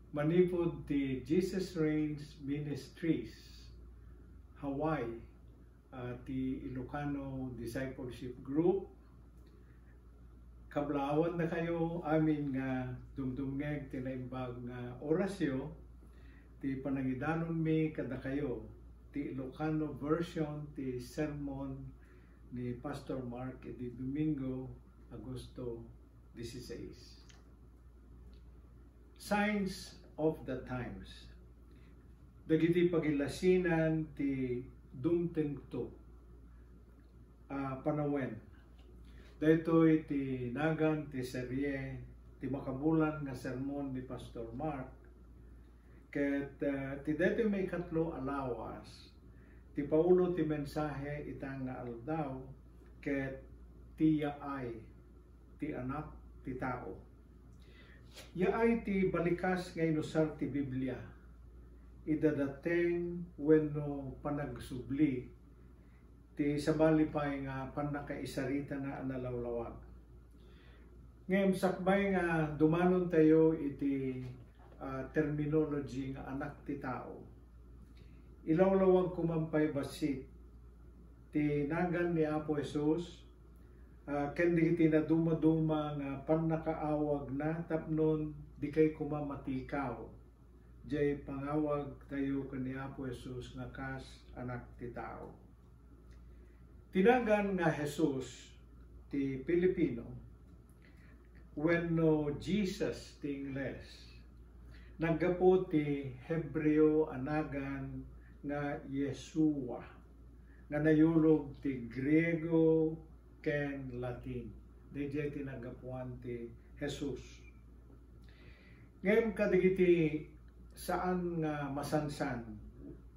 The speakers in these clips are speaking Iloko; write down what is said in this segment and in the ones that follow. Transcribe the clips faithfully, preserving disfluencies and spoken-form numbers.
Manipud ti Jesus Reigns Ministries, Hawaii, ah, ti Ilocano Discipleship Group, kablaawandakayo amin nga dumdumngeg ti naimbag nga orasyo, ti panangidanonmi kadakayo, ti Ilocano version ti sermon ni Pastor Mark idi Domingo, Agosto dieciséis. Signs of the Times. Dagiti pagilasinan ti dumtengto a panawen. Daytoy ti nagan ti serie ti makabulan nga sermon ni Pastor Mark. Ket, ah, ti daytoy maikatlo a lawas, ti paulo ti mensahe ita nga aldaw, ket ti yaay ti Anak ti Tao. Yaay ti balikas nga inusar ti Biblia, idadateng wenno panagsubli ti sabali pay nga pannakaisaritana a nalawlawag. Ngem sakbay nga dumanontayo iti, ah, terminology nga Anak ti Tao, ilawlawag ko man pay bassit ti nagan ni Apo Jesus, ah, ken dagiti nadumaduma nga pannakaawagna tapnon dikay koma matikaw diay pangawagtayo ken ni Apo Jesus nga kas Anak ti Tao. Ti nagan nga Jesus ti Filipino wenno Jesus ti Ingles, naggapu ti Hebreo a nagan nga Yeshua, nga nayulog ti Griego ken Latin. Daydiay ti naggapuan ti Jesus. Ngem kadagiti saan nga masansan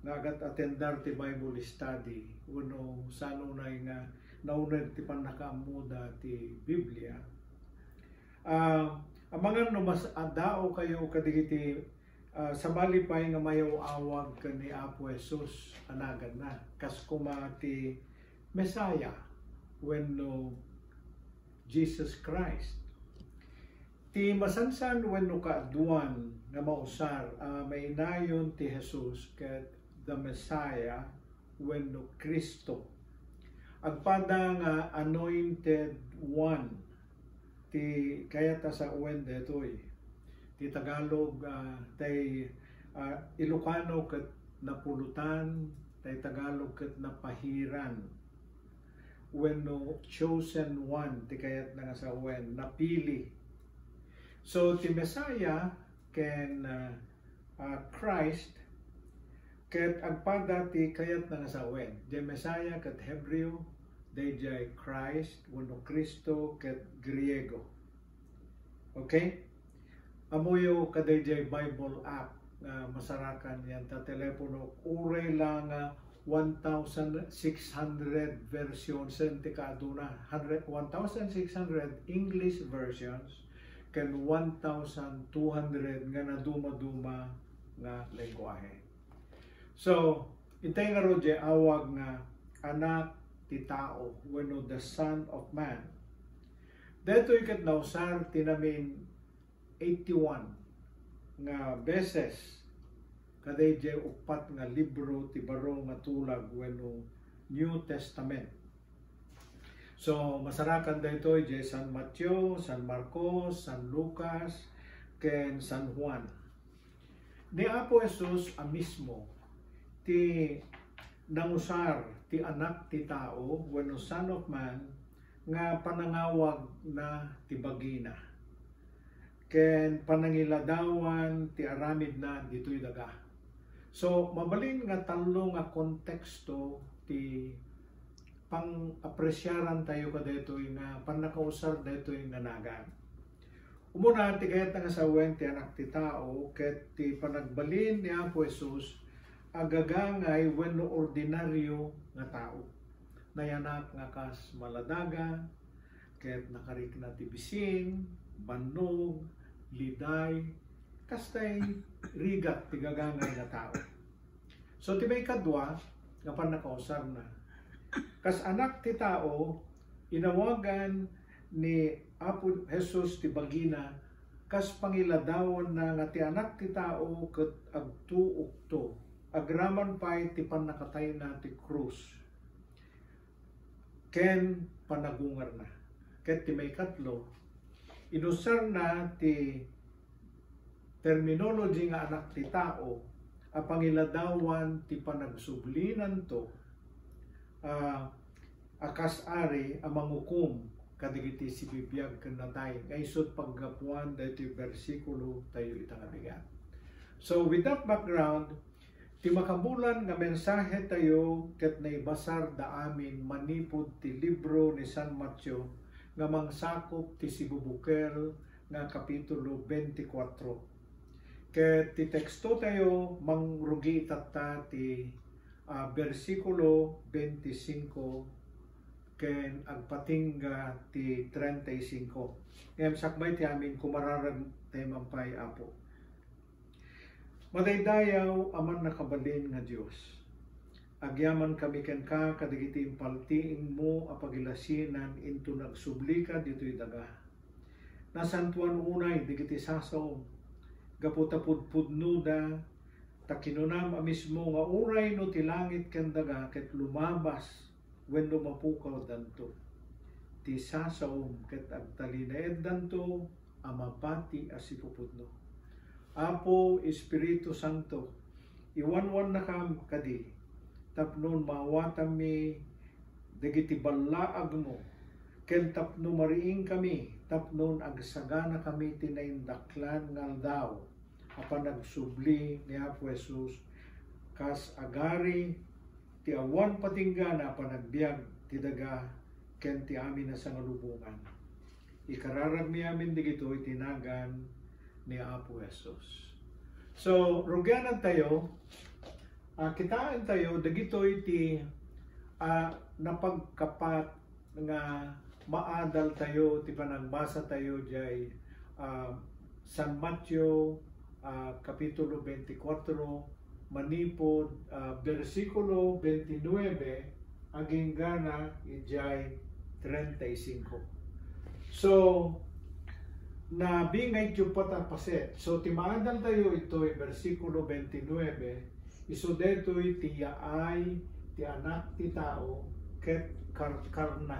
nga agat-atendar ti Bible study wenno saan unay nga nauneg ti pannakaammoda ti Biblia, ah, amangan no mas addaokayo kadagiti, ah, sabali pay nga mayaw-awag ken ni Apo Jesus a naganna, kas koma ti Messiah wenno Jesus Christ. Ti masansan wenno kaaduan nga mausar a mainayon ti Jesus ket the Messiah wenno Cristo. Agpada nga anointed one ti kayat a sawen daytoy. Ti Tagalog, ah, tay, ah, Ilocano ket napulutan, tay Tagalog ket napahiran. Wenno chosen one ti kayatna nga sawen, napili. So, ti Messiah ken, ah, ah, Christ ket agpada ti kayatna nga sawen. Diay Messiah ket Hebreo, daydiay Christ wenno Cristo ket Griego. Okay? Ammoyo kadaydiay Bible app nga masarakan idiay telepono, uray la nga one thousand six hundred versions ti kaaduna, hundred, one thousand six hundred English versions, ken one thousand two hundred nga nadumaduma nga lengguahe. So, intay ngarud diay awag nga Anak ti Tao wenno the Son of Man. Daytoy ket nausar ti namin eighty-one nga beses kadaydiay uppat nga libro ti Baro nga Tulag wenno New Testament. So, masarakan daytoy diay San Mateo, San Marcos, San Lucas, ken San Juan. Ni Apo Jesus a mismo ti nangusar ti Anak ti Tao wenno Son of Man nga panangawagna ti bagina ken panangiladawan ti aramidna ditoy daga. So, mabalin nga tallo nga konteksto ti pang-apresiarantayo kadaytoy nga pannakausar daytoy nga nagan. Umuna, ti kayatna nga sawen ti Anak ti Tao ket ti panagbalin ni Apo Jesus a gagangay wenno ordinario nga tao. Nayanak nga kas maladaga, ket nakarikna ti bisin, bannog, liday, kastay rigat ti gagangay nga tao. So, ti maikadua nga pannakausarna, kas Anak ti Tao, inawagan ni Apo Jesus ti bagina kas pangiladawanna nga ti Anak ti Tao ket agtuokto, agraman pay ti pannakatayna ti krus ken panagungarna. Ket ti maikatlo, inusarna ti terminology nga Anak ti Tao a pangiladawan ti panagsublinanto a, a kas ari a mangukom kadagiti sibibiag ken natay nga isut' paggapuan daytoy bersikulo tayo ita nga bigat. So, with that background, ti makabulan nga mensahe tayo ket naibasar da amin manipud ti libro ni San Mateo nga mangsakup ti sibubukel nga kapitulo twenty-four. Ket ti teksto tayo mangrugi itatta ti, ah, bersikulo twenty-five ken agpatingga ti treinta y cinco. Ngem sakbay ti amin, kumararag tayo man pay, Apo. Madaydayaw a mannakabalin nga Dios, agyamankami kenka kadagiti impaltiingmo a pagilasinan inton agsublika ditoy daga. Nasantoan unay dagiti sasaom gapu ta pudpudnoda, ta kinunam a mismo nga uray no ti langit ken daga ket lumabas wenno mapukawdanto, ti sasaom ket agtalinaeddanto a mabati a sipupudno. Apo Espiritu Santo, iwanwannakam kadi tapno maawatanmi dagiti ballaagmo ken tapno mariingkami tapno agsaganakami ti naindaklan nga aldaw a panagsubli ni Apo Jesus kas agari ti awan patinggana a panagbiag ti daga ken ti amin a sangalubongan. Ikararagmi amin dagitoy iti nagan ni Apo Jesus. So, rugianan tayo, ah, kitaen tayo, dagitoy ti, ah, napagkapat nga maadal tayo ti panagbasa tayo jay, ah, San Mateo, ah, Kapitulo twenty-four, manipud, ah, bersikulo twenty-nine agingga na idiay treinta y cinco. So, nabingay ti uppat a paset. So, ti maadal tayo itoy bersikulo twenty-nine, isu daytoy ti yaay ti Anak ti Tao ket karkarna.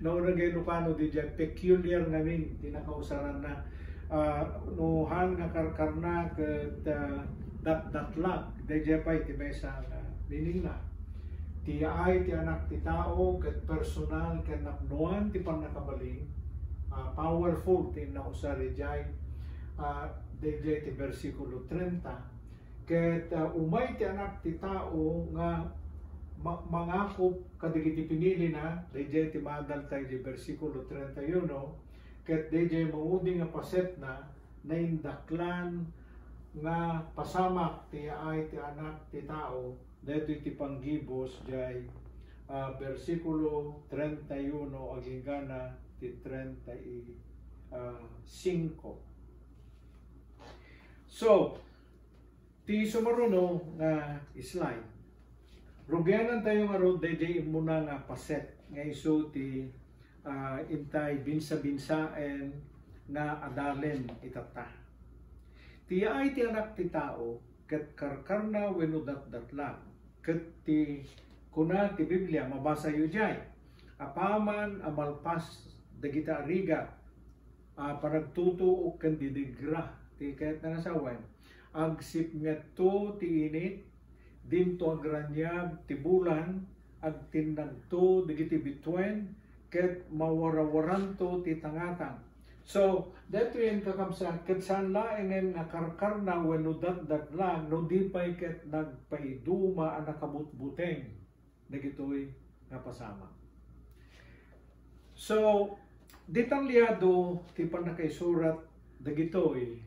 Nauneg nga Ilocano, didiay peculiar ngamin ti nakausaranna. Ah, no haan nga karkarna ket, ah, datdatlag, daydiay pay ti maysa nga meaningna. Ti yaay ti Anak ti Tao ket personal ken napnoan ti pannakabalin, ah, powerful ti nausar idiay, ah, daydiay ti bersikulo treinta. Ket, ah, umay ti Anak ti Tao nga ma-, mangakop kadagiti pinilina, daydiay ti maadal tayo di bersikulo treinta y uno, ket daydiay maudi nga pasetna, naindaklan nga pasamak ti yaay ti Anak ti Tao, daytoy ti panggibus jay, ah, bersikulo treinta y uno agingga na ti treinta y cinco. So, ti sumaruno nga slide, rugianan tayo ngarud daydiay immuna nga paset nga isu ti, ah, intay binsa-binsaen nga adalen itatta. Ti yaay ti Anak ti Tao ket karkarna wenno datdatlag, ket ti kuna ti Biblia, mabasayo diay, apaman a malpas dagita a rigat, a panagtutuok ken didigra ti kayatna nga sawen, agsipngetto ti init, dinto agraniag ti bulan, agtinnagto dagiti bituen, ket mawarawaranto ti tangatang. So, daytoyen, kakabsat, ket saan laengen nga karkarna wenno datdatlag no di pay ket nagpaiduma a nakabutbuteng dagitoy nga pasamak. So, detalyado ti pannakaisurat dagitoy,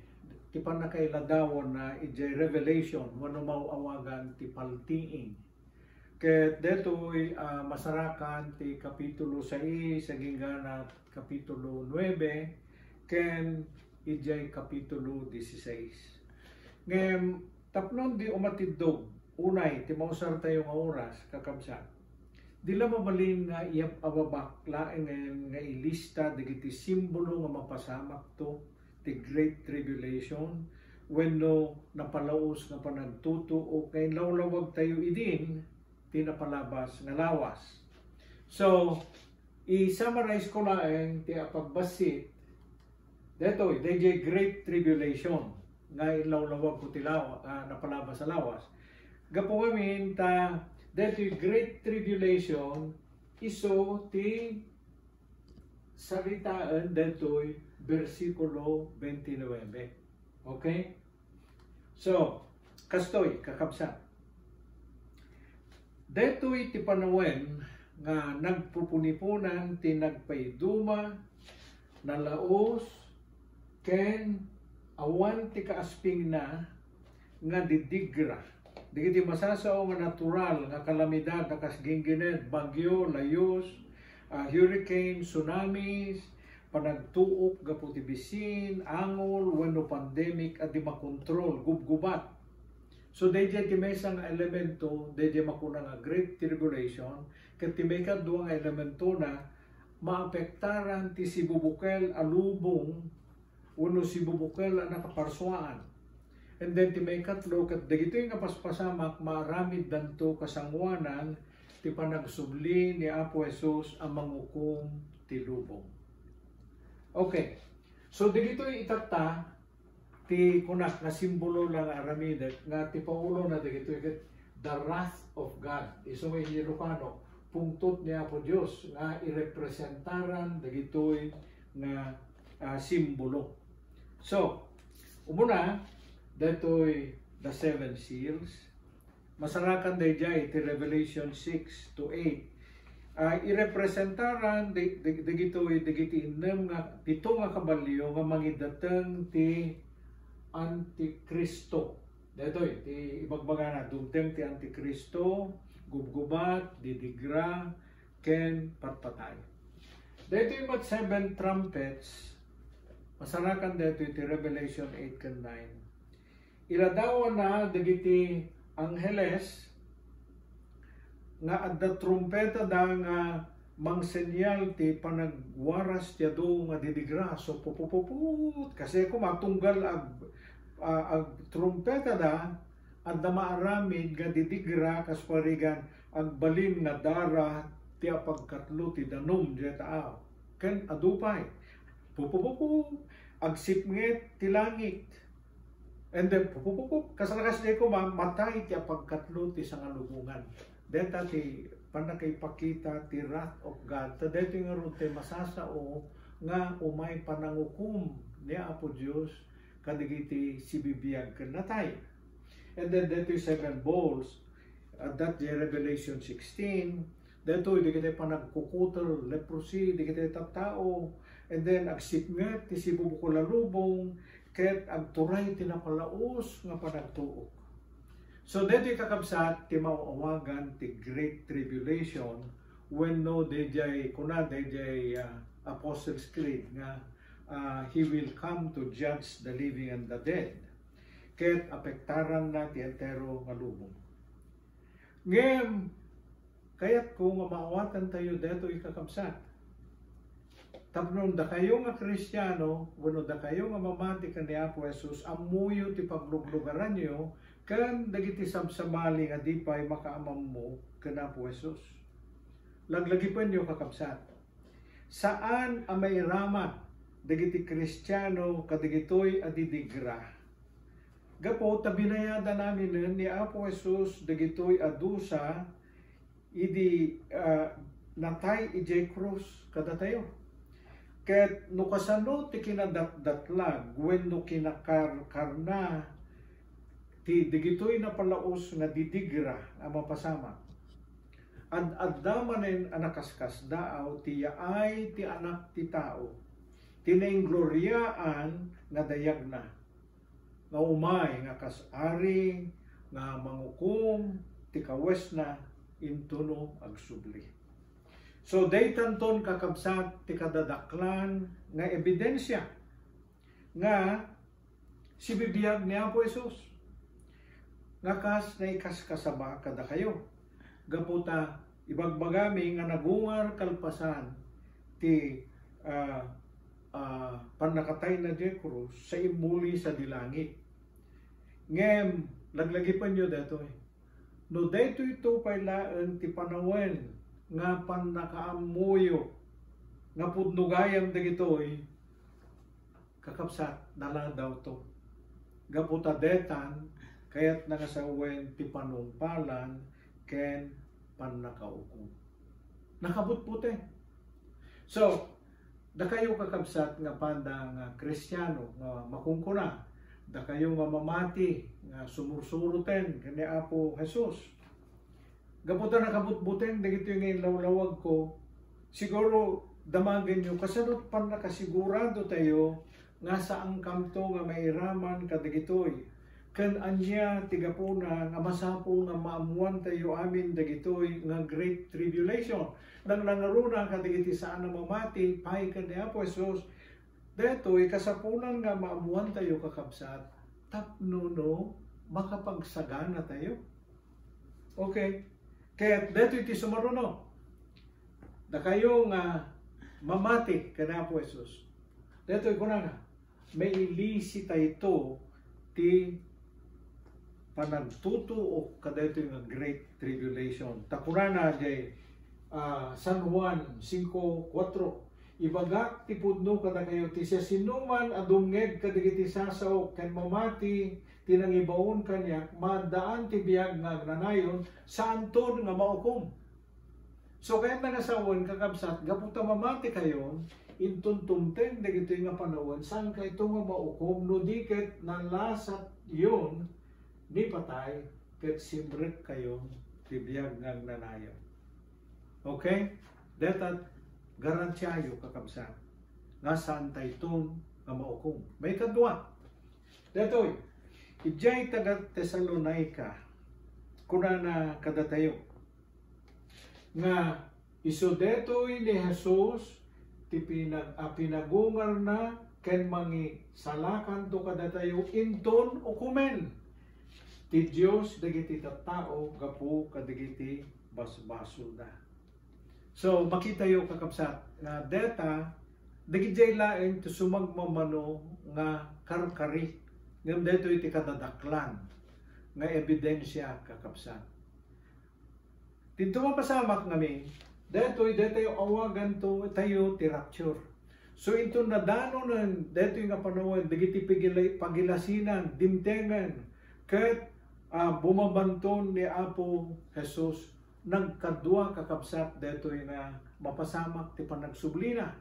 ti pannakailadawanna idiay Revelation, wenno maaw-awagan ti paltiing. Ket daytoy, ah, masarakan ti Kapitulo sais agingga na Kapitulo nuebe ken idiay Kapitulo dieciséis. Ngem tapno di umatiddog unay ti mausar tayo nga oras, kakabsat, di la mabalin nga iyab-, ababak laengen nga ilista dagiti simbolo nga mapasamakto ti Great Tribulation wenno napalaus nga panagtutuok nga inlawlawagtayo idin ti napalabas nga lawas. So, i-summarize ko laeng ti apagbassit detoy, dayjay Great Tribulation nga inlawlawag ko ti lawa-, ah, napalabas a lawas. Gapu ngamin ta detoy Great Tribulation, isu ti saritaen detoy bersikulo twenty-nine. Okay? So, kastoy, kakabsat. Detoy ti panawen nga nagpupuniponan ti nagpaiduma, nalaus, ken awan ti kaaspingna nga didigra. Dagiti masasao nga natural nga kalamidad a kas ginggined, bagyo, layus, ah, hurricane, tsunamis, panagtuok gapu ti bisin, angol, wenno pandemic a di makontrol, gubgubat. So, daydiay ti maysa nga elemento, daydiay makuna nga Great Tribulation, ket ti maikadua nga elementona, maapektaran ti sibubukel a lubong wenno sibubukel a nakaparsuaan. And then ti maikatlo, ket dagitoy nga paspasamak, maaramiddanto kasangoanan ti panagsubli ni Apo Jesus a mangukom ti lubong. Okay. So, dagitoy itatta ti kunak nga simbolo la nga aramidek nga ti paulona dagitoy ket the wrath of God. Isu nga Ilocano, pungtot ni Apo Dios nga irepresentaran dagitoy nga, ah, simbolo. So, umuna, daytoy the seven seals. Masarakan daydiay ti Revelation six to eight. Ah, irepresentaran di-, di-, dagitoy, dagiti innem nga, pito nga kabalio nga mangidateng ti Antikristo. Daytoy, ti ibagbagana, dumteng ti Antikristo, gubgubat, didigra, ken patpatay. Daytoy met seven trumpets, masarakan daytoy ti Revelation eight ken nine. Iladawana dagiti angheles nga adda trumpetada nga mangsenyal ti panagwaras ti adu nga didigra. So, pupupuput, kasi koma tunggal ag-, a-, agtrumpetada, adda maaramid nga didigra kas parigan, agbalin nga dara ti apagkatlo ti danum diay taaw. Ken adu pay, pupupupu, agsipnget ti langit. And then, pupupupu, kasla kasdiay koma, matay ti apagkatlo ti sangalubongan. Deta ti pannakaipakita ti wrath of God. Ta daytoy ngarud ti masasao nga umay panangukom ni Apo Dios kadagiti sibibiag ken natay. And then, daytoy seven bowls, adda ti Revelation sixteen, daytoy dagiti panagkukuter, leprosy, dagiti tattao, and then agsipnget ti sibubukel a lubong, ket agturay ti napalaus nga panagtuok. So, daytoy kakabsat ti maawagan ti Great Tribulation, wenno daydiay, kuna daydiay, ah, Apostles' Creed nga, ah, "He will come to judge the living and the dead." Ket apektaranna ti entero nga lubong. Ngem, kayatko nga maawatantayo daytoy, kakabsat. Tapno dakayo nga Kristiano, wenno dakayo nga mamati ken ni Apo Jesus, ammoyo ti pagluglugaranyo ken dagiti sabsabali nga di pay makaamammo ken Apo Jesus. Laglagipenyo, kakabsat. Saan a mairamat dagiti Kristiano kadagitoy a didigra. Gapu ta binayadan aminen ni Apo Jesus dagitoy a dusa idi, ah, natay idiay krus kadatayo. Ket no kasano ti kinadatdatlag wenno kinakarkarna ti dagitoy napalaus nga didigra a mapasamak, ad-adda manen a nakaskasdaaw ti yaay ti Anak ti Tao, ti naingloriaan nga dayagna, nga umay nga kas ari nga mangukom ti kawesna intono agsubli. So, daytanton, kakabsat, ti kadadaklan nga ebidensia nga sibibiag ni Apo Jesus nga kas naikaskasaba kadakayo. Gapu ta ibagbagami nga nagungar kalpasan ti, ah, ah, pannakatayna diay krus sa immuli sadi langit. Ngem, laglagipenyo daytoy. No daytoyto pay laeng ti panawen nga pannakaammoyo nga pudno gayam dagitoy, kakabsat, naladawto. Gapu ta detan, kayatna nga sawen ti panungpalan ken pannakaukom. Nakabutbuteng. So, dakayo kakabsat nga panda nga Kristiano nga makunkuna, dakayo nga mamati nga sumursuroten ken ni Apo Jesus. Gapu ta nakabutbuteng dagitoy nga inlawlawagko, siguro damagenyo kasano pannakasigurado tayo nga saankanto nga mairaman kadagitoy, ken ania ti gapuna nga masapul nga maammoantayo amin dagitoy nga great tribulation. Nangnangruna kadagiti saan a mamati pay ken ni Apo Jesus, daytoy kasapulan nga maammoantayo, kakabsat, tapno no makapagsagana tayo. Okay. Ket daytoy ti sumaruno. Dakayo nga mamati ken Apo Jesus. Daytoy kunana, mailisitayto ti panagtutuok kadaytoy nga great tribulation. Ta kunana diay, ah, San Juan cinco cuatro, "Ibagak ti pudno kadakayo, ti siasinoman a dumngeg kadagiti sasaok ken mamati ti nangibaon kaniak, maaddaan ti biag nga agnanayon, saanton nga maukom." So, kayatna nga sawen, kakabsat, gapu ta mamatikayon, inton tumteng dagitoy nga panawen, saankayto nga maukom, no di ket nalasatyon ni patay, ket simrekkayon ti biag nga agnanayon. Okay? Dayta garantiayo, kakabsat, nga saantayton nga maukom. Maikadua, daytoy, idiay taga-Tesalonica, kunana kadatayo, nga isu daytoy ni Jesus ti pinag-, a pinagungarna ken mangisalakanto kadatayo inton ukomen ti Dios dagiti tattao gapu kadagiti basbasolda. So, makitayo, kakabsat, nga deta, dagidiay laeng ti sumagmamano nga karkari, ngem daytoy ti kadadaklan nga ebidensia, kakabsat. Didto mapasamak ngamin, daytoy, daytoy awaganto tayo ti rapture. So, inton nadanonen daytoy nga panawen, dagiti pigila-, pagilasinan, dimtengen, ket, ah, bumabanton ni Apo Jesus, nagkadua, kakabsat, daytoy nga mapasamak ti panagsublina.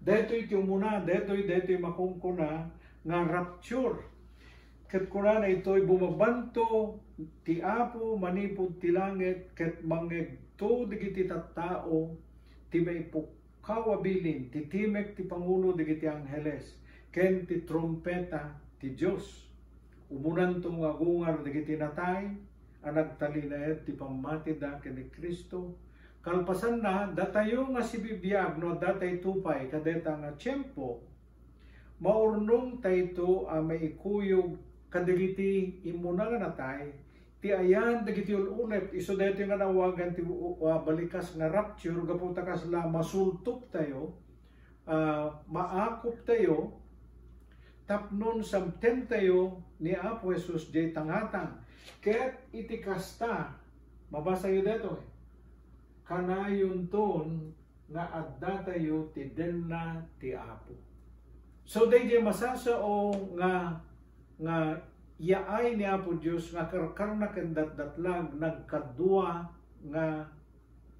Daytoy ti umuna, daytoy, daytoy makunkuna nga rapture. Ket kunana itoy, bumabanto ti Apo manipud ti langit, ket mangngegto dagiti tattao ti maipukkaw a bilin, ti timek ti pangulo dagiti angheles, ken ti trumpeta ti Dios. Umunanto nga agungar dagiti natay a nagtalinaed ti pammatida ken ni Cristo. Kalpasanna, datayo nga sibibiag no adda tayto pay kadeta nga tiempo, maurnongtayto a maikuyog kadagiti immuna nga natay, ti ayan dagiti ul-ulep, isu daytoy nga naawagan ti, uh, balikas nga rapture, gapu ta kasla masultoptayo, ah, maakoptayo, tapnon sabtentayo ni Apo Jesus diay tangatang. Ket iti kasta, mabasayo daytoy, kanayonton nga addatayo ti denna ti Apo. So, daydiay masasao nga, nga yaay ni Apo Dios nga karkarna ken datdatlag nagkadua nga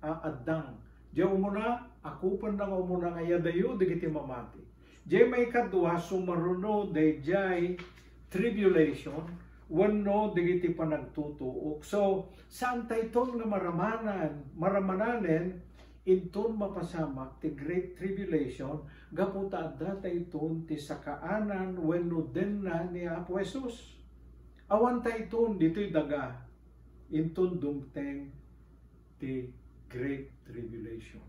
a addang. Diay umuna, akopenna nga umuna nga yadayo dagiti mamati. Diay maikadua, sumaruno daydiay tribulation wenno dagiti panagtutuok. So, saantayton nga maramanan, maramananen inton mapasamak ti Great Tribulation gapu ta addatayton ti sakaanan wenno denna ni Apo Jesus. Awantayton ditoy daga inton dumteng ti Great Tribulation.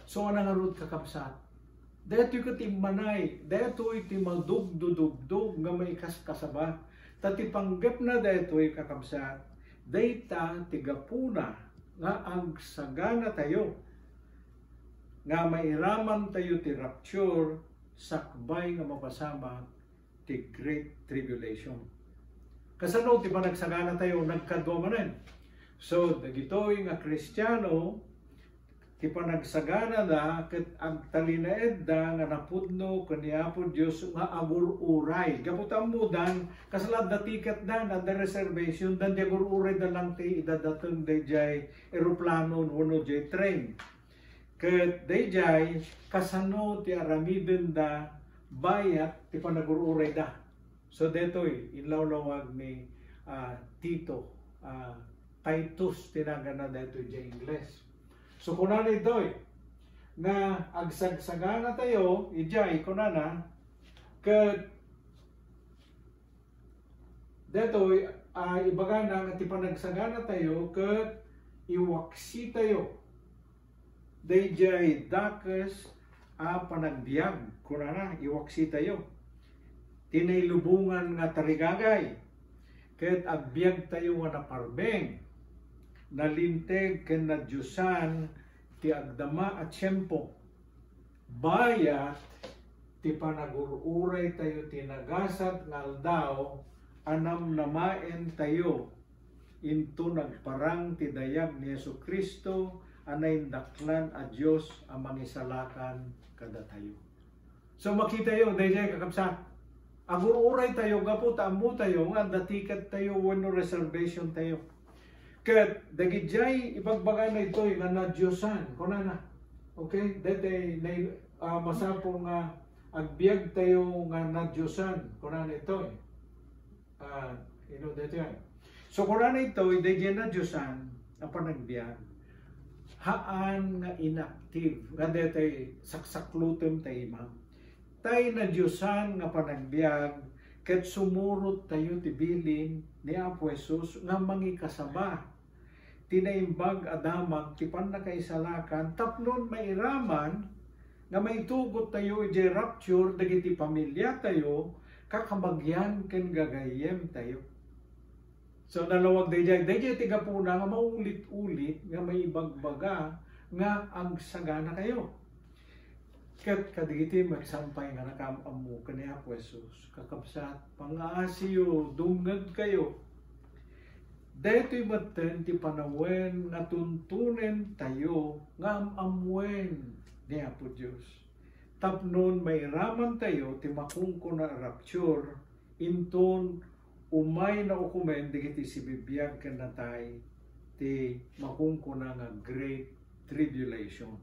So, ania ngarud, kakabsat? Daytoy ket immanay, daytoy ti madugdudugdog nga maikaskasaba. Ta ti panggepna daytoy, kakabsat, dayta ti gapuna nga agsaganatayo nga mairamantayo ti rapture sakbay nga mapasamak ti Great Tribulation. Kasano ti panagsaganatayo? Nagkadua manen. So, dagitoy nga Kristiano, ti panagsaganada ket agtalinaedda nga napudno ken ni Apo Dios nga agur-uray. Gapu ta ammodan, kasla adda ticketda, adda reservation, dan di agur-urayda lang ti idadateng daydiay eroplano wenno diay train. Ket daydiay, kasano ti aramidenda bayat ti panagur-urayda? So, detoy, inlawlawag ni, ah, Tito, ah, Titus ti naganna detoy diay Ingles. So, kunana ditoy, nga agsagsaganatayo, idiay, kunana, ket detoy, ah, ibagana nga ti panagsaganatayo ket iwaksitayo daydiay dakes a panagbiag, kunana, iwaksitayo ti nailubongan nga tarigagay, ket agbiagtayo nga naparbeng, nalinteg ken nadiosan ti agdama a tiempo. Bayat ti panagur-uraytayo ti nagasat nga aldaw a namnamaentayo inton agparang ti dayag ni Jesu-Cristo a naindaklan a Dios a mangisalakan kadatayo. So, makitayo, daydiay, kakabsat, agur-uraytayo gapu ta ammotayo nga adda ticket tayo wenno reservation tayo. Ket dagidiay ibagbagana itoy nga nadiosan, kunana. Okay? Daytoy na, ah, masapul nga agbiag tayo nga nadiosan, kunana itoy. Ah, ino daytoy? So, kunana itoy, daydiay nadiosan a panagbiag, haan nga inactive, nga daytoy saksaklutem ta imam. Tay nadiosan nga panagbiag, ket sumurot tayo ti bilin ni Apo Jesus nga mangikasaba ti naimbag a damag ti pannakaisalakan tapno mairaman nga maitugot tayo idiay rapture dagiti pamiliatayo, kakabagian ken gagayyemtayo. So, nalawag daydiay, daydiay ti gapuna nga maulit-ulit nga maibagbaga nga agsaganakayo. Ket kadagiti maiksampay nga nakaam-ammo ken ni Apo Jesus, kakabsat, pangngaasiyo, dumngegkayo. Daytoy metten ti panawen nga tuntunentayo nga am-ammoen ni Apo Dios, tapnon mairamantayo ti makunkuna a rapture, inton umay naukomen dagiti sibibiag ken natay ti makunkuna nga Great Tribulation.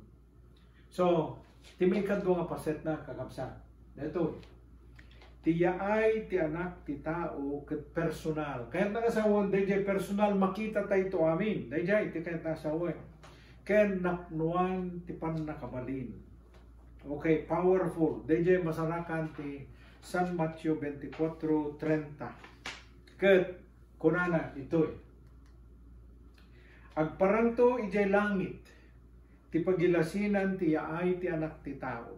So, ti maikadua nga pasetna, kakabsat, daytoy, ti yaay ti Anak ti Tao ket personal. Kayatna nga sawen, daydiay personal, makita tayto amin. Daydiay ti kayatna nga sawen. Ken napnoan ti pannakabalin. Okay, powerful. Daydiay masarakan ti San Mateo twenty-four treinta. Ket kunana itoy, agparangto idiay langit ti pagilasinan ti yaay ti Anak ti Tao.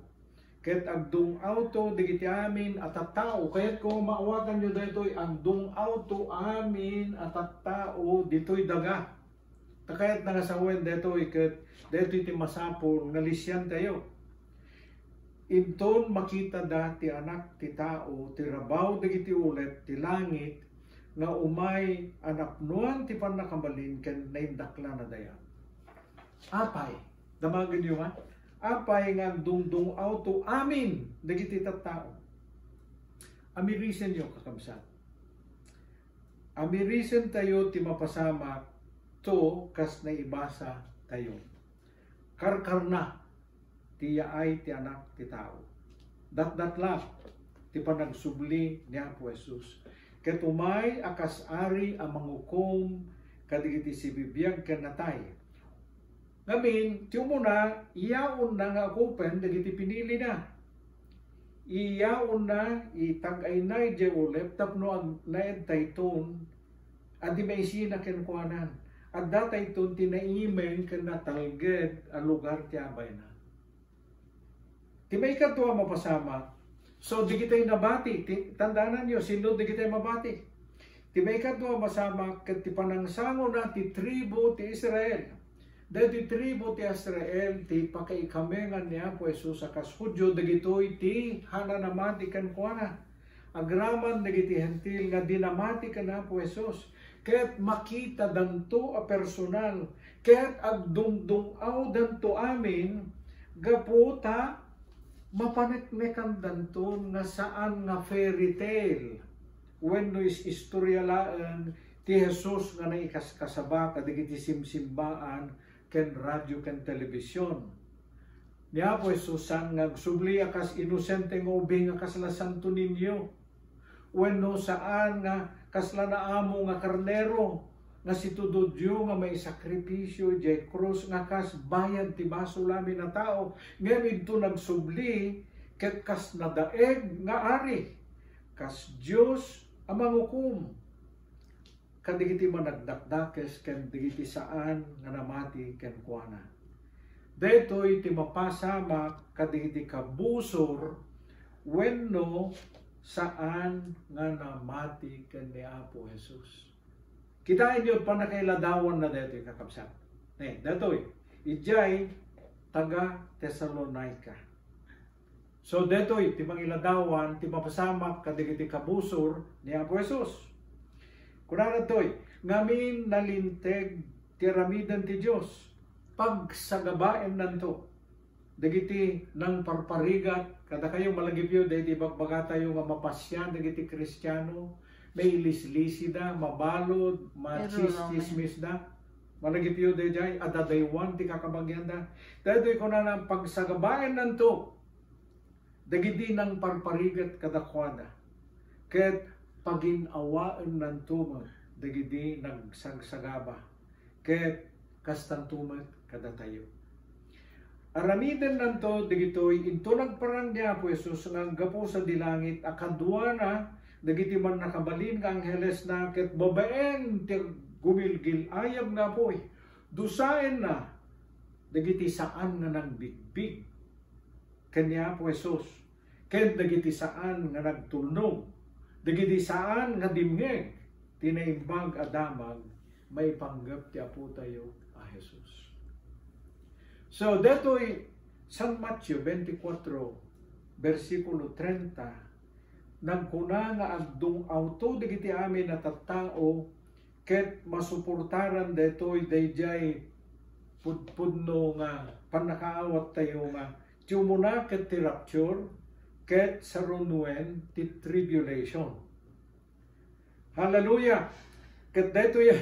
Ket agdung-awto dagiti amin a tattao. Kayatko maawatanyo daytoy, agdung-awto amin a tattao ditoy daga. Ta kayatna nga sawen daytoy ket daytoy ti masapul nga lisiantayo. Inton makitada ti Anak ti Tao ti rabaw dagiti ulep ti langit nga umay a napnoan ti pannakabalin ken naindaklan a dayag. Apay, damagenyo man, apay nga agdungdung-awto amin dagiti tattao? Amirisenyo, kakabsat. Amirisentayo ti mapasamak to kas naibasa tayo. Karkarna ti yaay ti Anak ti Tao. Datdatlak ti panagsubli ni Apo Jesus. Ket umay a kas ari a mangukom kadagiti sibibiag ken natay. Ngamin, ti umuna, iyaonna nga akupen dagiti pinilina. Iyaonna, itag-ayna idiay ulep tapno agnaed tayton a di maisina kenkuanan. Adda tayton ti naimeng ken natalged a lugar ti abayna. Ti maikadua a mapasamak, so, dagitay nabati, ti, tandananyo, sino dagitay mabati? Ti maikadua a mapasamak, ket ti panangsangona ti tribu ti Israel. Daytoy tribu ti Israel ti pakaikamengan ni Apo Jesus a kas Judio, dagitoy ti haanna namati kenkuana. Agraman dagiti Hentil nga dinamati ken Apo Jesus, ket makitadanto a personal, ket agdungdung-awdanto amin gapu ta mapaneknekandanton nga saan nga fairy tale wenno is-, istorya laeng ti Jesus nga naikaskasaba kadagiti simsimbaan ken radio ken telebision. Ni Apo Jesus saan nga agsubli a kas inosente nga ubing a kasla Santo Niño, wenno saan nga kasla naamo nga karnero nga situdodyo nga maisakripisio idiay krus nga kas bayad ti basol amin a tao, ngem inton agsubli ket kas nadaeg nga ari, kas Dios a mangukom kadagiti managdakdakes ken dagiti saan nga namati kenkuana. Daytoy ti mapasamak kadagiti kabusor wenno saan nga namati ken ni Apo Jesus. Kitaenyo, pannakailadawanna daytoy, kakabsat. Ne, daytoy, idiay taga-Tesalonica. So, daytoy ti mangiladawan ti mapasamak kadagiti kabusor ni Apo Jesus. Kunana daytoy, ngamin nalinteg ti aramiden ti Dios, pagsagabaennanto dagiti nangparparigat kadakayo, malagipyo dagiti ibagbagatayo nga mapasian dagiti Kristiano, mailislisida, mabalud, Pero wrong, eh. Malagipyo daydiay, adda daywan ti kakabagianda. Daytoy kunana, pagsagabaennanto dagiti nangparparigat kadakuada, ket pagin-awaennanto met dagiti nagsagsagaba, ket kastanto met kadatayo. Aramidennanto dagitoy inton nagparang ni Apo Jesus nga aggapu sadi langit a kaduana dagiti mannakabalin nga anghelesna ket babaen ti gumilgil-ayab nga apuy. Dusaenna dagiti saan nga nangbigbig ken ni Apo Jesus, ken dagiti saan nga nagtulnog, dagiti saan nga dimngeg ti Naimbag a Damag maipanggep ti Apotayo a Jesus. So, detoy San Mateo twenty-four, bersikulo treinta, nagkuna nga agdung-awto dagiti amin a tattao ket masuportaran daytoy daydiay pudpudno nga pannakaawattayo nga ti umuna ket ti rapture ket sarunuen ti tribulation. Hallelujah! Ket daytoy,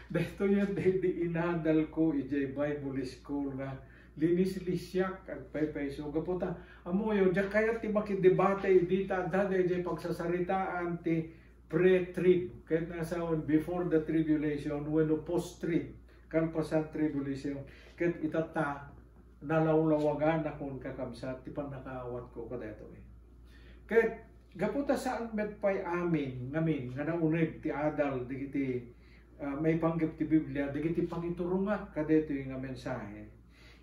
daytoy daydi inadalko idiay Bible School nga linis-lisiak agpaypayso. Gapu ta, ammoyo, diak kayat ti makidebate idi ta adda daydiay pagsasaritaan ti pre-trib, ket nasawen before the tribulation, wenno post-trib, kalpasan tribulation, ket itatta, nalawlawaganakon, kakabsat, ti pannakaawatko kadaytoy. Ket gapu ta saan met pay amin ngamin nga nauneg ti adal dagiti, ah, maipanggep ti Biblia, dagiti pangiturongak kadaytoy nga mensahe.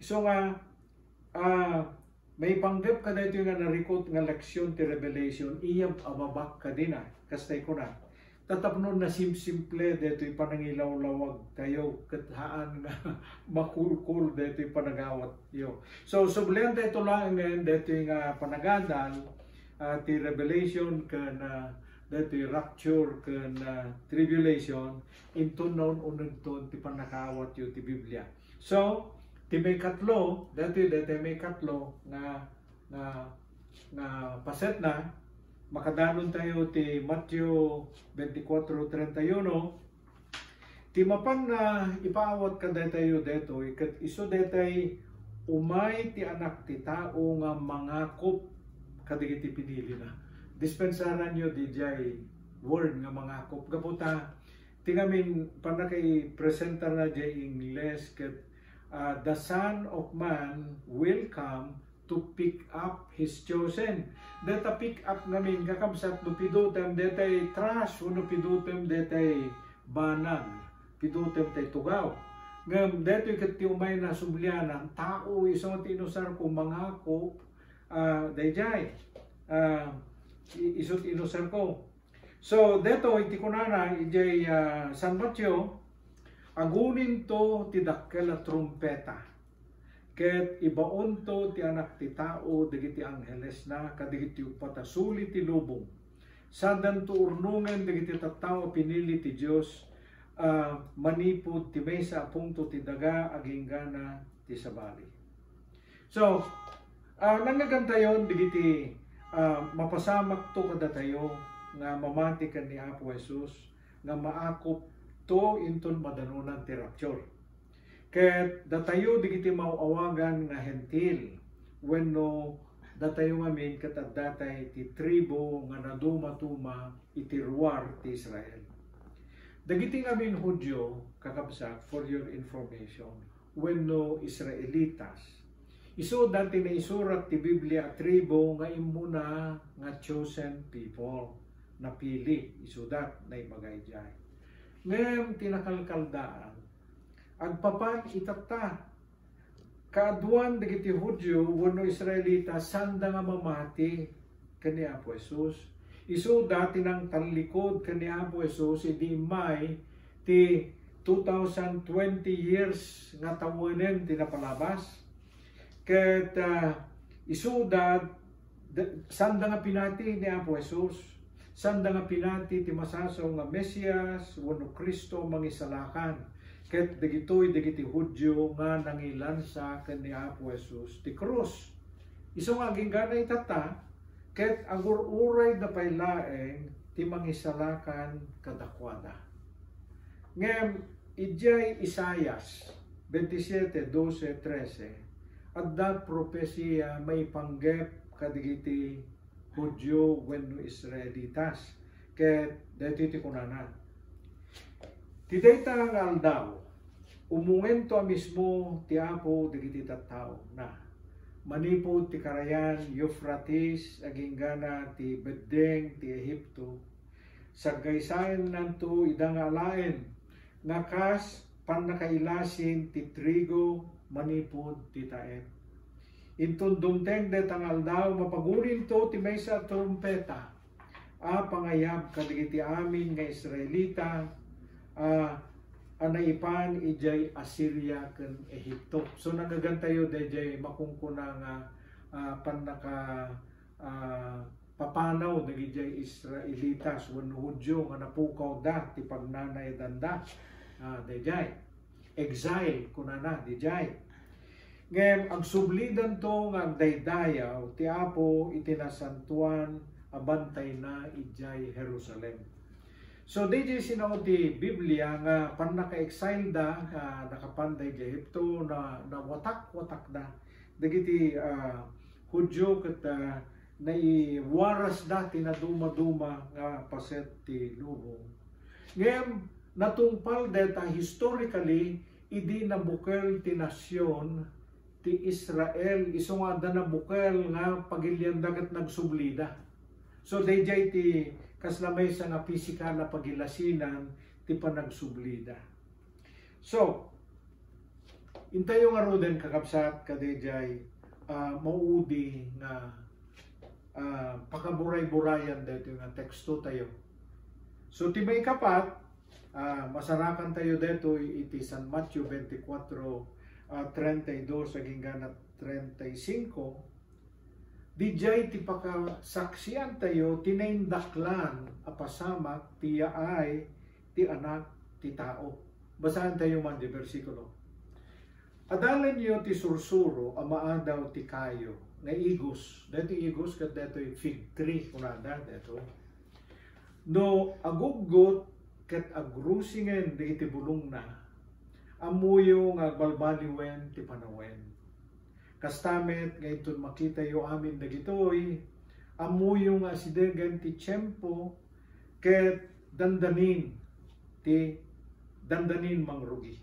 Isu nga, ah, maipanggep kadaytoy nga narikut nga leksion ti Revelation, iyab a babak kadina, kastay kuna, ta tapno nasimsimple daytoy panangilawlawagtayo ket haan nga makulkol daytoy panagawatyo. So, sublian daytoy laengen daytoy nga panagadal, ah, ti Revelation ken, ah, daytoy rapture ken, ah, tribulation, inton naun-unegton ti pannakaawatyo ti Biblia. So, ti maikatlo, daytoy, daytoy maikatlo nga, nga, nga pasetna, makadanontayo ti Mateo twenty-four treinta y uno, ti mapan nga ipaawat kadatayo daytoy, ket isu daytay umay ti Anak ti Tao nga mangakop kadagiti pinilina. Dispensaranyo didiay word nga mangakop. Gapu ta, ti ngamin, pannakaipresentarna diay Ingles ket, ah, "The Son of Man will come to pick up his chosen." Dayta pick up ngamin, kakabsat, no pidutem, daytay trash, wenno pidutem, daytay banag, pidutem tay tugaw. Ngem daytoy ket ti umayna sublianan, tao, isu ti inusarko, mangakop, ah, daydiay. Ah, i-, isu ti inusarko. So, daytoy ti kunana idiay, ah, San Mateo, Aguninto ti dakkel a trumpeta, ket ibaonto ti Anak ti Tao dagiti anghelesna kadagiti uppat a suli ti lubong. Saandanto urnongen dagiti tattao a pinili ti Dios a manipud ti maysa a pungto ti daga agingga na ti sabali. So, ah, nangngegantayon dagiti, ah, mapasamakto kadatayo nga mamati ken ni Apo Jesus nga maakupto inton madanunan ti rapture. Ket datayo dagiti maaw-awagan nga Hentil wenno datayo ngamin ket addatay ti tribu nga nadumaduma iti ruar ti Israel. Dagiti ngamin Judio, kakabsat, for your information, wenno Israelitas, isuda ti naisurat ti Biblia a tribu nga immuna nga chosen people, napili, isuda ti naibaga idiay. Ngem ti nakalkaldaan, agpapan itatta, kaaduan dagiti Judio wenno Israelita, saanda nga mamati ken ni Apo Jesus. Isuda ti nangtallikud ken ni Apo Jesus idi immay ti two thousand twenty years nga tawenen ti napalabas. Ket, ah, isuda, da-, saanda nga pinati ni Apo Jesus. Saanda nga pinati ti masasaw nga Mesias wenno Cristo a Mangisalakan. Ket dagitoy dagiti Judio nga nangilansa ken ni Apo Jesus ti krus. Isu nga aginggana itatta, ket agur-urayda pay laeng ti Mangisalakan kadakuada. Ngem idiay Isaias twenty-seven, doce, trece, adda propesia maipanggep kadagiti Judio wenno Israelitas. Ket daytoy ti kunana, "Ti dayta nga aldaw, umungento a mismo ti Apo dagiti tattaona. Manipud ti Karayan Eufrates aginggana ti beddeng ti Egipto, saggaysaennanto ida nga alaen nga kas pannakailasin ti trigo manipud ti taep. Inton dumteng dayta nga aldaw, mapaguninto ti maysa a trumpeta a pangayab kadagiti amin nga Israelita a, a naipan idiay Asiria ken Egipto." So, nangngegantayo daydiay makunkuna nga, ah, pannaka, ah, papanaw dagidiay Israelitas wenno Judio nga napukawda ti pagnanayadanda. Ah, daydiay. Exile, kunana, daydiay. Ngem agsublidanto nga agdaydayaw ti Apo iti nasantoan a bantayna idiay Jerusalem. So, daydiay sinao ti Biblia nga pannaka-exile da, ah, nakapan da idiay Egipto, na, nawatak-watakda dagiti, ah, Judio ket, ah, naiwarasda ti nadumaduma nga paset ti lubong. Ngem natungpal dayta historically idi nabukel ti nasion ti Israel, isu nga adda nabukel nga pagilianda ket nagsublida. So, daydiay ti kasla maysa nga pisikal a pagilasinan ti panagsublida. So, intayo ngaruden, kakabsat, kadaydiay, ah, maudi nga, ah, pakaburay-burayan daytoy nga tekstotayo. So, ti maikapat, ah, masarakantayo daytoy iti San Mateo twenty-four, ah, treinta y dos agingga na treinta y cinco. Didiay ti pakasaksiantayo ti naindaklan a pasamak ti yaay ti Anak ti Tao. Basaentayo man ti bersikulo. "Adalenyo ti sursuro a maadaw ti kayo nga igos." Daytoy igos ket daytoy fig tree, kunada daytoy. "No aguggot ket agrusingen dagiti bulongna, ammoyo nga agbalbaliwen ti panawen. Kasta met nga inton makitayo amin dagitoy, ammoyo nga asidegen ti tiempo ket dandanin ti, dandanin mangrugi.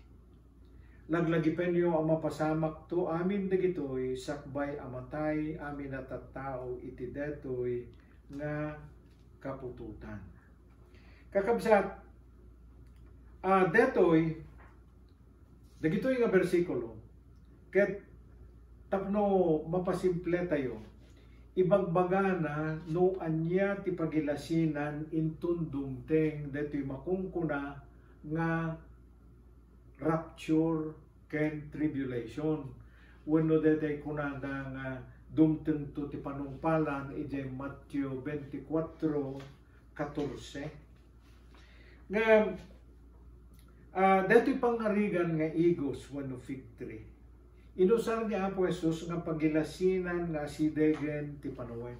Laglagipenyo a mapasamakto amin dagitoy sakbay a matay amin a tattao iti daytoy nga kaputotan." Kakabsat, ah, daytoy, dagitoy nga bersikulo, ket tapno mapasimpleatayo, ibagbagana no ania ti pagilasinan inton dumteng daytoy makunkuna nga rapture ken tribulation. Wenno daytoy kunada nga dumtengto ti panungpalan idiay Mateo twenty-four catorce. Nga, ah, daytoy pangarigan nga igos wenno fig tree, inusar ni Apo Jesus nga pagilasinan nga asidegen ti panawen.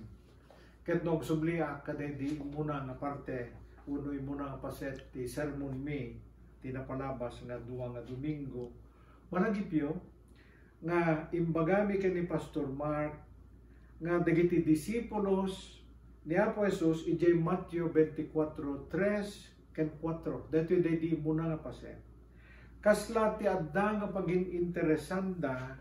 Ket no agsubliak kadaydi immuna nga parte wenno immuna nga paset ti sermon mi ti napalabas nga dua nga Domingo, malagipyo nga imbagami ken ni Pastor Mark nga dagiti disipulos ni Apo Jesus idiay Mateo twenty-four tres ken kuatro. Daytoy daydi immuna nga paset. Kasla ti adda nga pagin-interesanda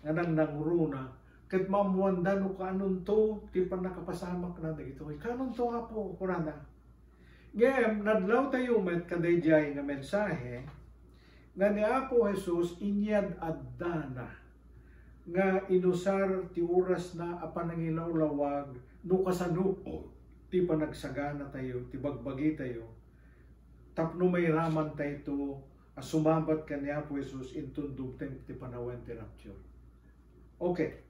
nga nangnangruna, ket maammoanda no kaanonto ti pannakapasamakna dagitoy. Kaanonto, Apo? Kunana. Ngem nadlawtayo met kadaydiay nga mensahe nga ni Apo Jesus inyad-addana nga inusar ti orasna a panangilawlawag no kasano ti panagsaganatayo ti bagbagitayo tapno mairamantayto a sumabat ken ni Apo Jesus inton dumteng ti panawen ti rapture. Okay.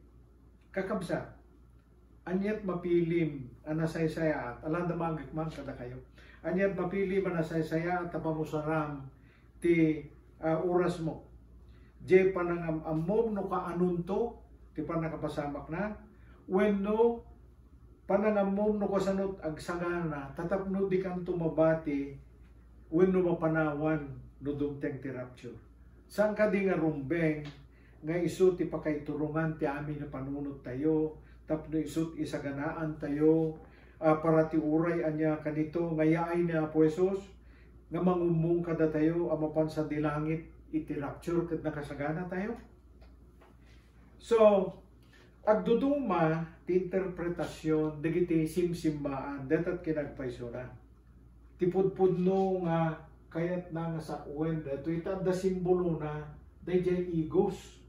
Kakabsat, aniat mapilim a nasaysayaat, alada maagek man kadakayo. Aniat mapilim a nasaysayaat a pangusaram ti, ah, orasmo. Diay panangam-ammom no kaanonto ti pannakapasamakna, wenno panangammom no kasano ti agsagana, ta tapno dikanto mabati wenno mapanawan no dumteng ti rapture. Saan kadi nga rumbeng nga isu ti pakaiturongan ti amin a panunottayo tapno isu ti isaganaantayo, ah, para ti uray ania kanito nga yaay ni Apo Jesus nga mangummong kadatayo a mapan sadi langit iti rapture ket nakasaganatayo? So, agduduma ti interpretasion dagiti simsimbaan, dayta ti kinagpaysona. Ti pudpudno nga kayatna nga sawen daytoy ta adda simbolona daydiay igos.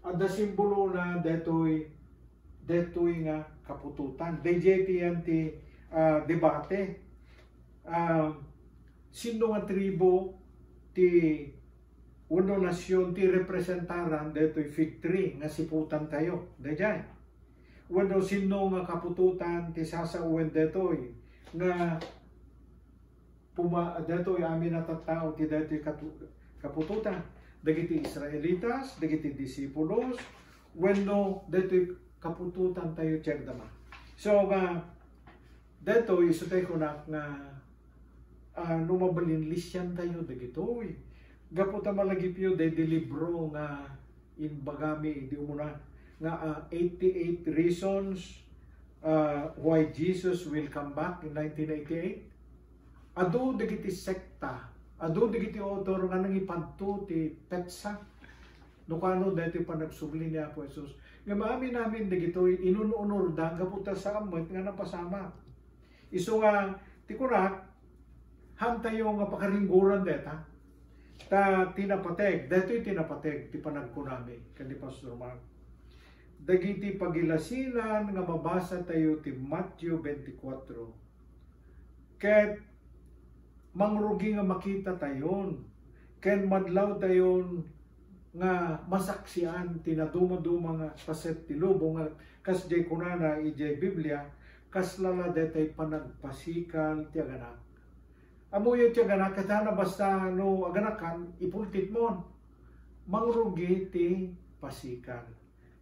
Adda simbolona daytoy, daytoy nga kaputotan. Daydiay ti yan ti, ah, debate. Ah, sinno nga tribo ti wenno nasion ti representaran daytoy fig tree nga siputantayo daydiay? Wenno sinno nga kaputotan ti sasawen daytoy nga puma-, daytoy amin a tattao ti daytoy katu-, kaputotan? Dagiti Israelitas, dagiti disipulos, wenno daytoy kaputotantayo ti agdama? So, nga daytoy, isu tay kunak nga, ah, no mabalin, lisiantayo dagitoy. Gapu ta malagipyo daydi libro nga imbagami idi umuna nga, ah, eighty-eight Reasons, ah, Why Jesus Will Come Back in nineteen eighty-eight. Adu dagiti sekta, adu dagiti author nga nangipadto ti petsa no kano daytoy panagsubli ni Apo Jesus. Nga maamin-amin dagitoy inun-unorda gapu ta saan met nga napasamak. Isu nga ti kunak, haantayo nga pakaringgoran dayta. Ta ti napateg, daytoy ti napateg ti panagkunami ken ni Pastor Mark. Dagiti pagilasinan nga mabasatayo ti Mateo twenty-four, ket mangrugi nga makitatayon ken madlawtayon nga masaksian ti nadumaduma nga paset ti lubong nga kas diay kunana idiay Biblia, kasla la daytay panagpasikal ti aganak. Ammoyo ti aganak, ket hana basta no aganakan, ipultitmon. Mangrugi ti pasikal.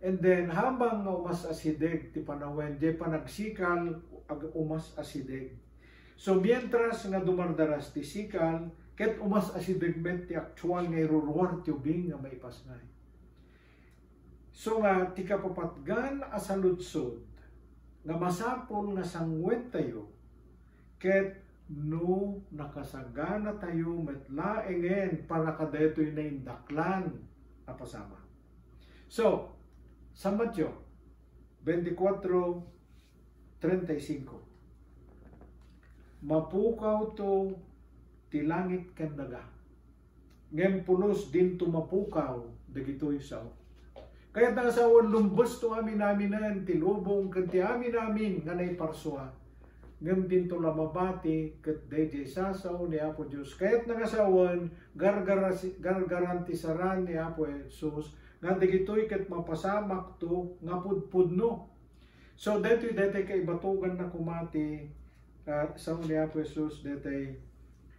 And then, habang nga umas-asideg ti panawen, diay panagsikal, ag-, umas-asideg. So, mientras nga dumardaras ti sikal, ket umas-asideg met ti aktual nga iruruar ti ubing nga maipasngay. So nga, ti kapapatgan a saludsod nga masapul nga sanguentayo, ket no nakasaganatayo met laengen para kadaytoy naindaklan a pasamak. So, San Mateo twenty-four treinta y cinco, mapukawto ti langit ken daga, ngem pulos dinto mapukaw dagitoy sao. Kayatna nga sawen, lumbesto amin-aminen ti lubong ken ti amin-amin nga naiparsua, Ngem dinto la mabati ket daydiay sasao ni Apo Dios. Kayatna nga sawen, gargarasi-, gargarantisaran ni Apo Jesus nga dagitoy ket mapasamakto nga pudpudno. So, daytoy, daytoy kaibatoganna koma ti, ah, sao ni Apo Jesus, daytoy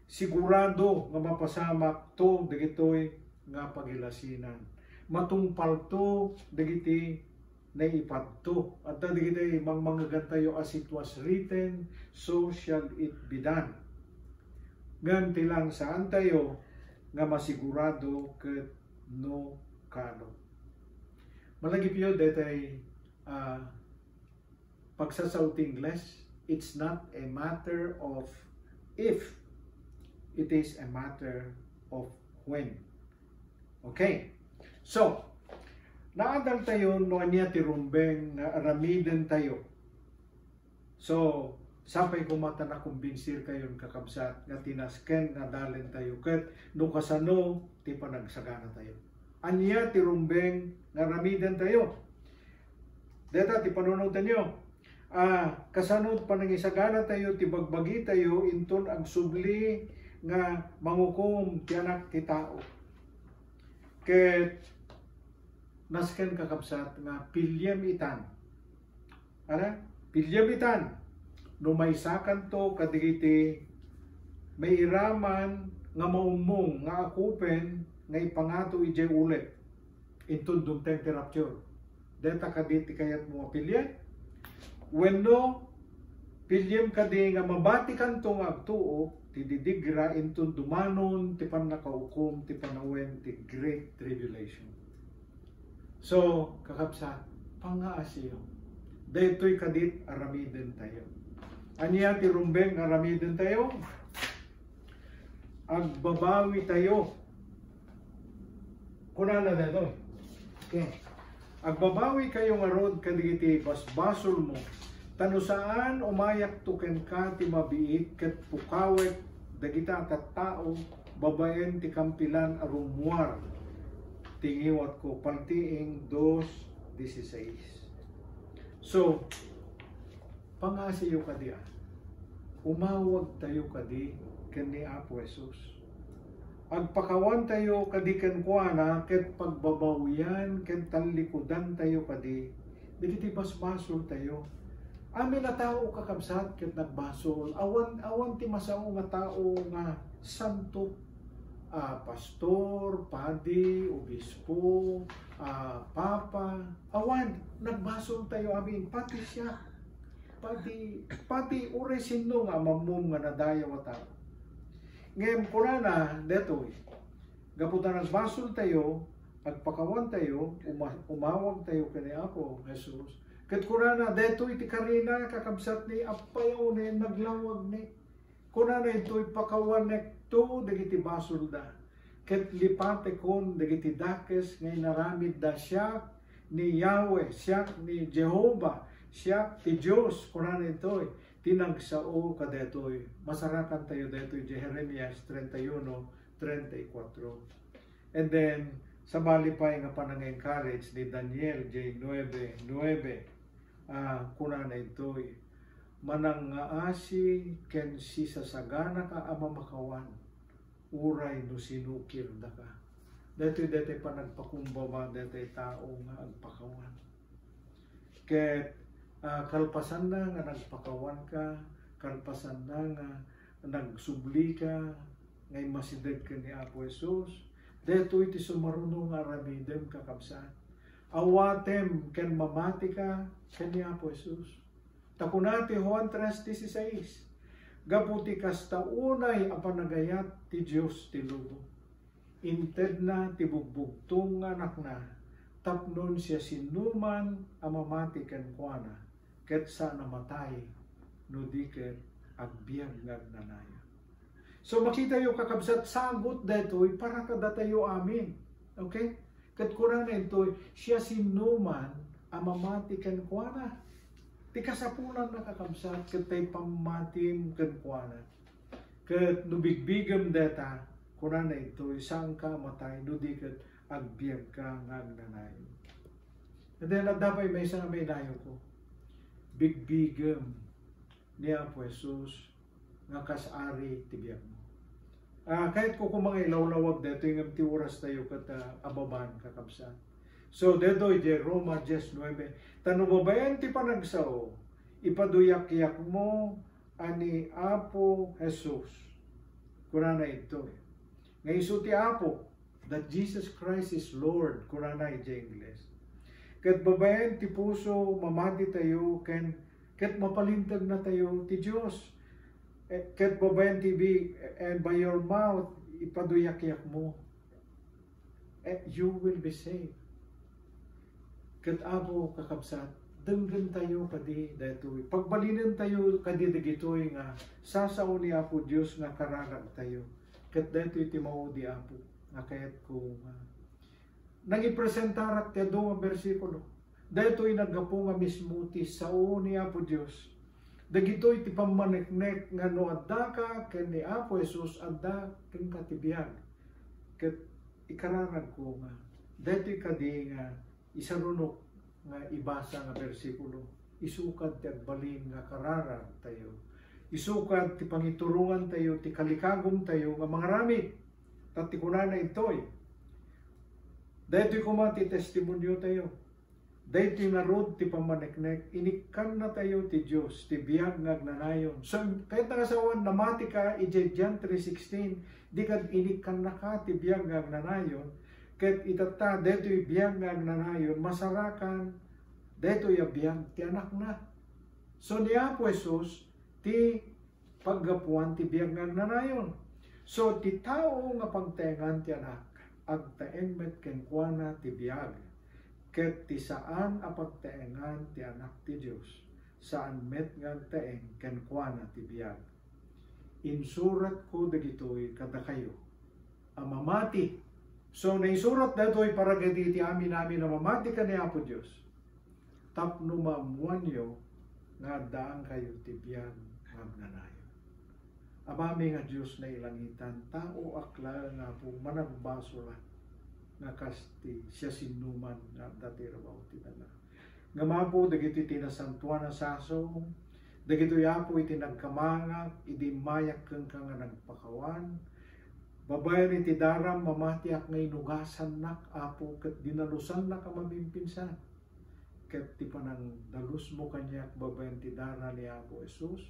sigurado nga mapasamakto dagitoy nga pagilasinan. Matungpalto dagiti naipadto. Adda dagiti mangmangegantayo as it was written, so shall it be done. Ngem ti langsaantayo nga masigurado ket no kano. Malagipyo, daytoy, ah, pagsasao ti Ingles, it's not a matter of if, it is a matter of when. Okay. So, naadaltayo no ania ti rumbeng nga aramidentayo. So, sapay koma ta nakumbinsirkayon, kakabsat, nga ti nasken nga adalentayo ket no kasano ti panagsaganatayo. Ania ti rumbeng nga aramidentayo? Deta ti panunotenyo. Ah, kasano panangisaganatayo ti bagbagitayo inton agsubli nga mangukom ti Anak ti Tao? Ket nasken, kakabsat, nga piliem itan. Ala, piliem itan. No maysakanto kadagiti mairaman nga maummong nga akupen nga ipangato idiay ulep inton dumteng ti rapture. Deta kadi ti kayatmo a pilien? Wenno, piliem kadi nga mabatikanto nga agtuo ti didigra inton dumanon ti pannakaukom ti panawen ti Great Tribulation? So, kakabsat, pangngaasiyo. Daytoy kadit aramidentayo. Ania ti rumbeng nga aramidentayo? Agbabawitayo. Kunana daytoy. Okay. Agbabawikayo ngarud kadagiti basbasolmo, ta no saan, umayakto kenka ti mabiit ket pukawek dagita a tattao babaen ti kampilan a rummuar ti ngiwatko. Paltiing dos dieciséis. So, pangngasiyo kadi a, umawagtayo kadi ken ni Apo Jesus. Agpakawantayo kadi kenkuana ket pagbabawian ken tallikudantayo kadi dagiti basbasoltayo. Amin a tao, kakabsat, ket nagbasol. Awan, awan ti masao nga tao nga santo, ah, pastor, padi, obispo, ah, papa. Awan, nagbasoltayo amin, pati siak. Pati, pati uray sinno nga amammom nga nadayaw a tao. Ngem kunana daytoy, gapu ta nagbasoltayo, agpakawantayo, uma-, umawagtayo ken ni Apo Jesus. Ket kunana, daytoy ti karina, kakabsat, ni Appayo, ni naglawag ni. Kunana intoy, pakawanekto dagiti basolda, ket lipatekon dagiti dakes nga inaramidda. Siak ni Yahweh, siak ni Jehovah, siak ti Dios, kunana intoy, ti nagsao kadaytoy. Masarakantayo daytoy idiay Jeremias treinta y uno, treinta y cuatro. And then, sabali pay nga panang-encourage ni Daniel idiay nuebe nuebe, ah, kunana intoy, manangngaasi ken sisasaganaka a mamakawan, uray no sinukirdaka. Daytoy, daytoy panagpakumbaba daytoy tao nga agpakawan. Ket, ah, kalpasanna nga nagpakawanka, kalpasanna nga nagsublika nga immasideg ken ni Apo Jesus, daytoy ti sumaruno nga aramidem, kakabsat. Awatem ken mamatika ken ni Apo Jesus. Ta kuna ti Juan tres dieciséis, gapu ti kasta unay a panagayat ti Dios ti lubong. Intedna ti bugbugtong nga Anakna tapno siasinoman a mamati kenkuana ket saan a matay no di ket agbiag nga agnanayon. So, makitayo, kakabsat, sagut daytoy para kadatayo amin. Okay? Ket kunana intoy, siasinoman a mamati kenkuana. Ti kasapulanna, kakabsat, ket tay pammatim kenkuana. Ket no bigbigem dayta, kunana intoy, saanka a matay no di ket agbiagka nga agnanayon. And then, adda pay maysa nga maidayawko. Bigbigem. ni Apo Jesus nga kas Ari ti biagmo. Ah, kayatko koma nga ilawlawag daytoy ngem ti oras tayo ket, ah, ababan, kakabsat. So, daytoy, di Roma dies nuebe, "Ta no babaen ti panagsao, ipaduyakyakmo a ni Apo Jesus." Kunana idtoy. Nga isu ti Apo, that Jesus Christ is Lord, kunana idiay Ingles. Ket babaen ti puso, mamati tayo, ken, ket mapalinteg na tayo ti Dios. Eh, ket babaen ti bi-, and by your mouth, ipaduyakyakmo. Eh, you will be saved. Ket Apo, kakabsat, denggen tayo kadi daytoy. Pagbalinen tayo kadi dagitoy nga sasao ni Apo Dios nga kararag tayo. Ket daytoy ti maudi, Apo, nga kayatko nga nangipresentarak ti adu nga bersikulo. Daytoy naggapu nga mismo ti sao ni Apo Dios. Dagitoy ti pammaneknek nga no addaka ken ni Apo Jesus, adda kenka ti biag. Ket ikararagko nga daytoy kadi nga isarunok nga ibasa nga bersikulo, isukad ti agbalin nga kararag tayo. Isukad ti pangiturongan tayo, ti kalikagum tayo nga mangaramid. Ta ti kunana intoy, daytoy koma ti testimonio tayo. Daytoy ngarud ti pammaneknek, inikkanna tayo ti Dios, ti biag nga agnanayon. So, kayat nga sawan, namati ka, idiay John three sixteen, di kad inikkannaka ti biag nga agnanayon, ket itatta, daytoy biag nga agnanayon, masarakan, daytoy a biag ti anakna. So, ni Apo Jesus, ti paggapuan ti biag nga agnanayon. So, ti tao nga pagtaengan ti Anak, agtaeng met kenkuana ti biag, ket ti saan a pagtaengan ti Anak ti Dios, saan met nga agtaeng kenkuana ti biag. Insuratko dagitoy kadakayo a mamati. So, naisurat daytoy para kadagiti amin-amin a mamati ken ni Apo Dios. Tapno maammoanyo nga addaankayo ti biag nga agnanayon. Amami nga Dios nailangitan, taoak laeng, Apo, managbasolak nga kas ti siasinoman nga adda ti rabaw ti daga. Ngem, Apo, dagiti ti nasantoan a sasao, dagitoy, Apo, iti nagkamangak idi immayak kenka nga nagpakawan, babaen iti daram, mamatiak nga inugasannak, Apo, ket dinalusannak a mamimpinsan. Ket ti panangdalusmo kaniak babaen ti dara ni Apo Jesus,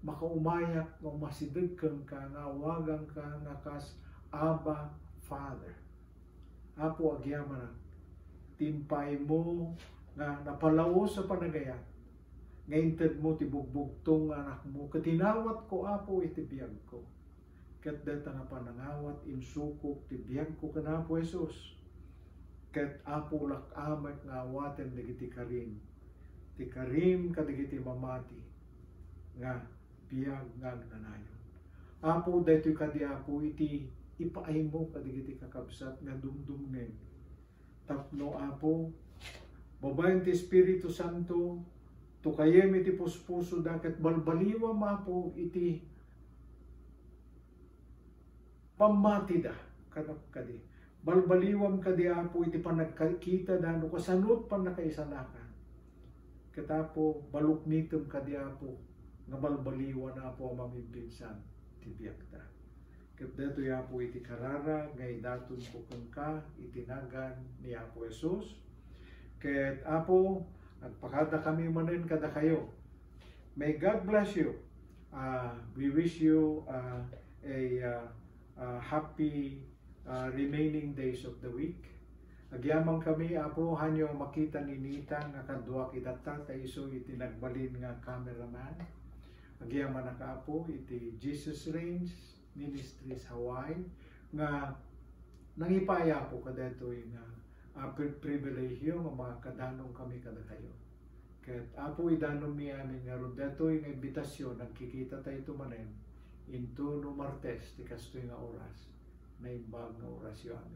makaumayak nga umasideg kenka nga awaganka nga kas Abba, Father. Apo, agyamanak ti impaaymo nga napalaos a panagayat, nga intedmo ti bugbugtong nga anakmo, ket inawatko, Apo, iti biagko. Ket dayta nga panangawat, insukok ti biagko ken Apo Jesus. Ket, Apo, lak-amek nga awaten dagiti karim, ti karim kadagiti mamati nga biag nga agnanayon. Apo, daytoy kadi, Apo, iti ipaaymo kadagiti kakabsat nga dumdumngeg. Tapno, Apo, babaen ti Espiritu Santo, tukayem iti puspusoda ket balbaliwam, Apo, iti pammatida kano kadi. Balbaliwam kadi, Apo, iti panagkitada no kasano ti pannakaisalakan. Ket, Apo, baluknitem kadi, Apo, nga balbaliwan, Apo, a mamimpinsan ti biagda. Ket daytoy, Apo, iti kararag nga idatonko kenka iti nagan ni Apo Jesus. Ket, Apo, agpakadakami manen kadakayo. May God bless you. Uh, we wish you, uh, a, uh, uh, happy, uh, remaining days of the week. Agyamankami, Apo, hanyo makita ni Nathan nga kaduak itatta ta isu iti nagbalin nga cameraman. Agyamanak, Apo, iti Jesus Reigns Ministries Hawaii nga nangipaay, Apo, kadaytoy nga, ah, pri-, pribilehiyo nga makadanom kami kadakayo. Ket, Apo, idanom mi amin ngarud daytoy nga imbitasyon, nagkikita tayo manen intono Martes ti kastoy nga oras, naimbag nga orasyo amin.